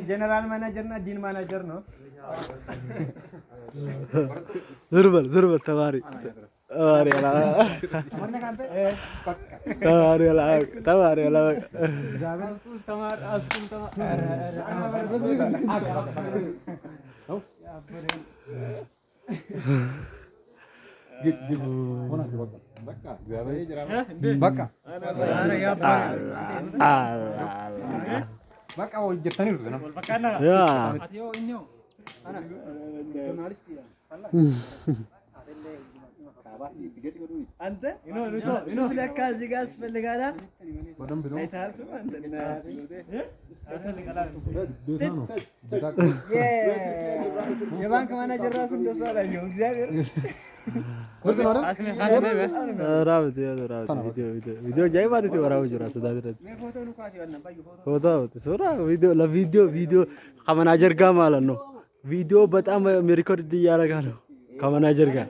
General manager እና ዲን ማናጀር ነው። ዞር በል፣ ዞር በል። ተማሪ፣ ተማሪ፣ ተማሪ፣ ተማሪ። በቃ hojjetaniiru nama. አንተ ሱፍ ለካ እዚህ ጋር ያስፈልጋል። አይተሃል? ስማ አንተ፣ የባንክ ማናጀር ራሱ እንደሱ አላየሁም። እግዚአብሔር። ቪዲዮ ከመናጀር ጋር ማለት ነው። ቪዲዮ በጣም record እያደረገ ነው ከመናጀር ጋር።